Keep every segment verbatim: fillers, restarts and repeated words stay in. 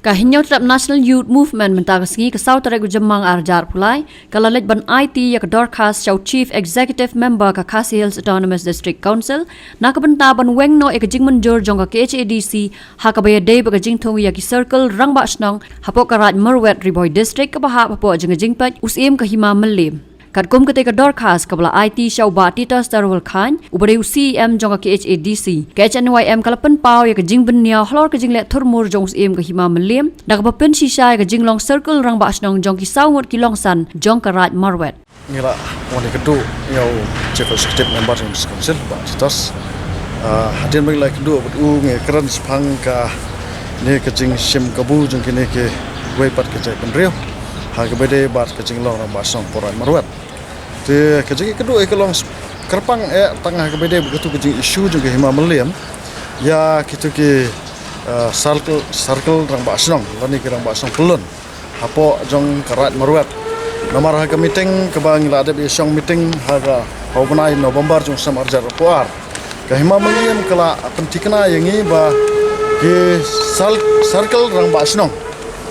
Ka Hynñiewtrep National Youth Movement mynta ka sngi ka saw tarik u Jymmang arhajar arphew lai ka la leit ban aiti ïa ka dorkhas sha u Chief Executive Member ka Khasi Hills Autonomous District Council na ka bynta ban weng noh ïa ka jingmynjur jong ka K H A D C ha kaba ïadei bad ka jingthung ïa ki circle rangbah shnong hapoh ka Raid Marwet Ri Bhoi District kaba hap hapoh jong ka jingpeit u Syiem ka Hima Mylliem. Katkum katei ka dorkhas kaba la aiti sha u Bah Titus Terwal Chyne uba dei u C E M jong ka K H A D C, ka H N Y M ka la pynpaw ïa ka jingbynniaw halor ka jingleh thurmur jong u Syiem ka Hima Mylliem da kaba pynshisha ïa ka jinglong circle rangbah shnong jong ki saw ngut ki longsan jong ka Raid Marwet. Ngi la wan ïa ka duh ïa u Chief Executive Member jong ka Council, Bah Titus. Ah, hadien ba ngi la ïa ka duh bad u, ngi kren shaphang kane ka jingshim kabu jong kine kiwei pat ki jaitbynriew ha kaba ïadei bad ka jinglong rangbah shnong hapoh Raid Marwet. Te ka jingïakynduh ka long kyrpang eh tang ha kaba ïadei bad katu ka jingissue jong ka Hima Mylliem ïa kitu ki, eh, circle, circle rangbah shnong lane ki rangbah shnong pyllun hapoh jong ka Raid Marwet. Namar ha ka meeting kaba ngi la dep ïashong meeting ha ka, ha u bnai November jong u snem arhajar arphew ar, ka Hima Mylliem ka la pynthikna ïa ngi ba ki cir-, circle rangbah shnong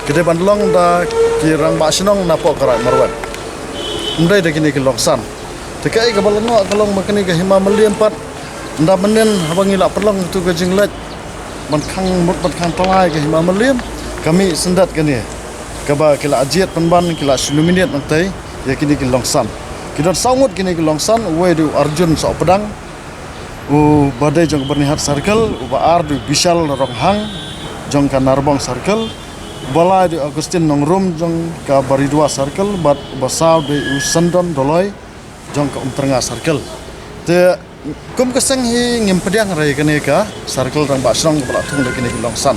ki dei ban long da ki rangbah shnong napoh ka Raid Marwet, ym dei da kine ki longsan. Te kaei kaba la noh ka long ba kane ka Hima Mylliem pat, ynda mynnin haba ngi la pynlong tu ka jingleit ban khang mut ban khang tyllai ka Hima Mylliem, ka mih syndet kane kaba ki la jied pynban, ki la shu nominate nangtei ïa kine ki longsan. Ki don saw ngut kine ki longsan, uwei dei u Arjun Sohpdang, uba dei jong ka Byrnihat Circle, uba ar dei u Bishal Ronghang jong ka Narbong Circle, uba lai dei u Augustine Nongrum jong ka Baridua Circle, bad uba saw dei u Sandon Doloi jong ka Umtyrnga Circle. Te kum ka seng hi ngim pdiang re ïa kane ka circle rangbah shnong kaba la thung da kine ki longsan.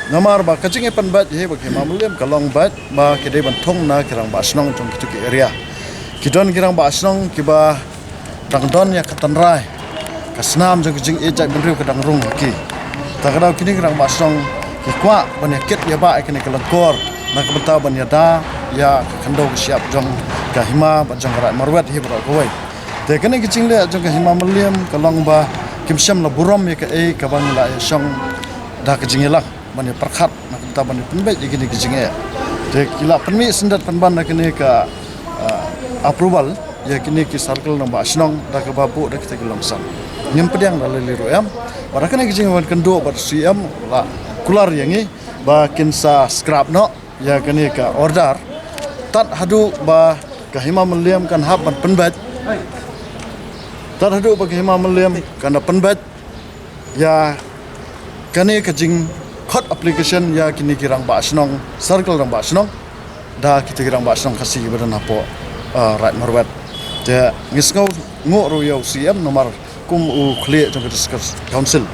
Namar ba ka jingïapynbeit hi bad ka Hima Mylliem ka long beit ba ki dei ban thung na ki rangbah shnong jong kitu ki area. Ki don ki rangbah shnong kiba dang don ïa ka tynrai ka snam jong ka jingïeit jaitbynriew ka dang rung ha ki. Ta ka daw kine ki rangbah shnong ki kwah ban ïakit ïabah ïa kane ka lyngkor na ka bynta ban ïada ïa ka khyndew ka shyiap jong ka Hima bad jong ka Raid Marwet hi baroh kawei. Te kane ka jingleh jong ka Hima Mylliem ka long ba kim shym la burom ïa kaei kaba ngi la ïashong da ka jingïalang ban ïapyrkhat na ka bynta ban ïapynbeit ïa kine ki jingeh. Te ki la pynmih syndet pynban da kane ka, ah, approval ïa kine ki circle rangbah shnong da kaba buh da kita ki longsan. Ngim pdiang da lei lei ruh em. Bad da kane ka jingwan kynduh bad u C E M la kular ïa ngi ba kin sa scrap noh ïa kane ka order tad haduh ba ka Hima Mylliem kan hap ban pynbeit. Tad haduh ba ka Hima Mylliem kan da pynbeit ïa kane ka jingkhot application ïa kine ki rangbah shnong, circle rangbah shnong da kita ki rangbah shnong Khasi kiba don hapoh, ah, Raid Marwet. Te ngi sngewnguh ruh ïa u C E M namar kum u khlieh jong ka District Council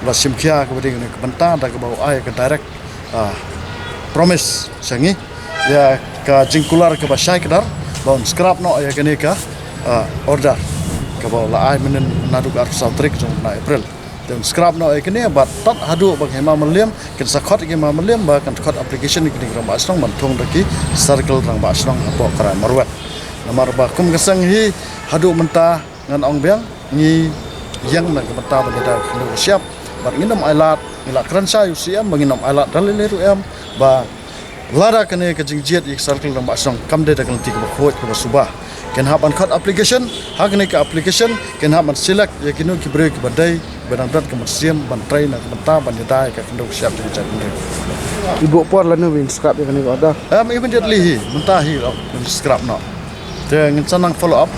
la shim khia kaba dei kane ka bynta da kaba u ai ka direct, ah, promise sha ngi ïa ka jingkular kaba shai kdar ba un scrap noh ïa kane ka, ah, order kaba u la ai mynnin naduh ka arphew saw tarik jong u bnai April. Te un scrap noh ïa kane bad tad haduh ba ka Hima Mylliem kin sa khot ïa ka Hima Mylliem ba kan khot application ïa kine ki rangbah shnong ban thung da ki circle rangbah shnong hapoh ka Raid Marwet. Namar ba kum ka seng hi haduh mynta ngan ong biang ngi ïeng na ka bynta ban ïada ka khyndew ka shyiap bad ngin ym ailad, ngi la kren sha u C E M ba ngin ym ailad da lei lei ruh em ba lada kane ka jingjied ïa ka circle rangbah shnong kam dei da ka lynti kaba khuid kaba suba, kin hap ban khot application, ha kane ka application kin hap ban select ïa kino ki briew kiba dei kiba dang don ka mynsiem ban trei na ka bynta ban ïada ïa ka khyndew ka shyiap jong ka jaitbynriew. I buh por lano ban scrap ïa kane ka order? Em, immediately hi, mynta hi ruh ban scrap noh. Te ngin sa nang follow up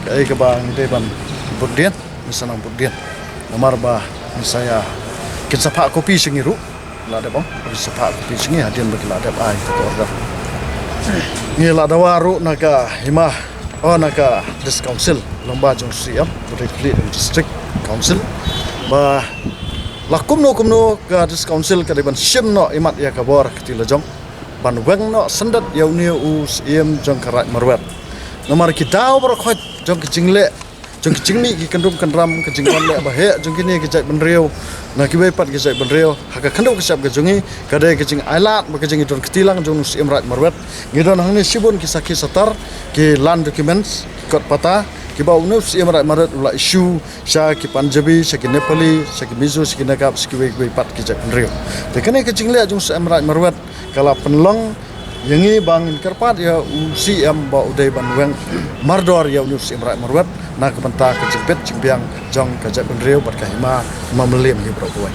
kaei kaba ngi dei ban bud dien, ngin sa nang bud dien. Namar ba ngin sa ïa, kin sa phah copy sha ngi ruh. La dep ong, kin sa phah copy sha ngi hadien ba ki la dep ai ka order. Ngi la dawa ruh na ka Hima, oh, na ka District Council lyngba jong u C E M, u dei u khlieh jong ka District Council, ba la kumno kumno ka District Council ka dei ban shim noh imat ïa ka bor ka kti lajong ban weng noh syndet ïa une u C E M jong ka Raid Marwet. Namar ki daw baroh khoit jong ka jingleh, jong ka jingmih ki kyndrum kyndram, ka jingwan leh ba heh jong kine ki jaitbynriew na kiwei pat ki jaitbynriew ha ka khyndew ka shyiap ka jong ngi ka dei ka jingailad bad ka jingïadon kti lang jong une u C E M Raid Marwet. Ngi don hangne shibun ki sakhi satar, ki land documents, ki kot pata, kiba une u Syiem Raij Marwet u la issue sha ki Punjabi, sha ki Nepali, sha ki Mizo, sha ki Naga, sha kiwei kiwei pat ki jaitbynriew. Te kane ka jingleh jong u Syiem Raij Marwet ka la pynlong ïa ngi ba ngin kyrpad ïa u Syiem ba u dei ban weng mardor ïa une u Syiem Raij Marwet na ka bynta ka jingbit jingbiang jong ka jaitbynriew bad ka hima, hima mylliem hi baroh kawei.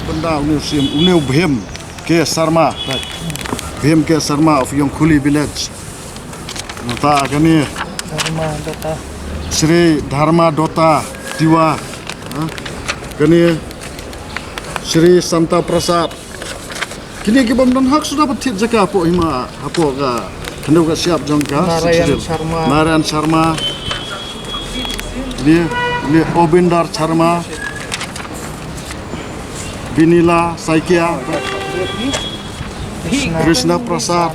Bynta une u Syiem, une u Bhim K Sharma, Bhim K Sharma of Yongkhuli village. Nangta kane Dharma Dota. Shri Dharma Dota Tiwa. Ha? Kane Shri Santa Prasad. Kine ki bym don hok suda ba thied jaka hapoh hima, hapoh ka khyndew ka shyiap jong ka Narayan Sixth Schedule. Sharma. Narayan Sharma. Kine, kine Obindar Sharma. Vinila Saikia. Krishna Prasad.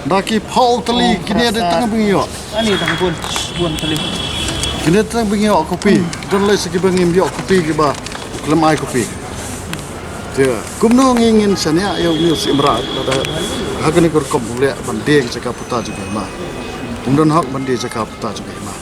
Da ki phaw tylli kine de tang bynriew. Ani tang bun, bun tylli. Kine tang bynriew copy. Don lei sa kiba ngim ïoh copy kiba khlem ai copy. Te kumno ngi ngin shaniah ïa une u Syiem Raij lada ha kane ka rukom u leh ban die jaka puta jong ka hima. Um don hok ban die jaka puta jong ka hima.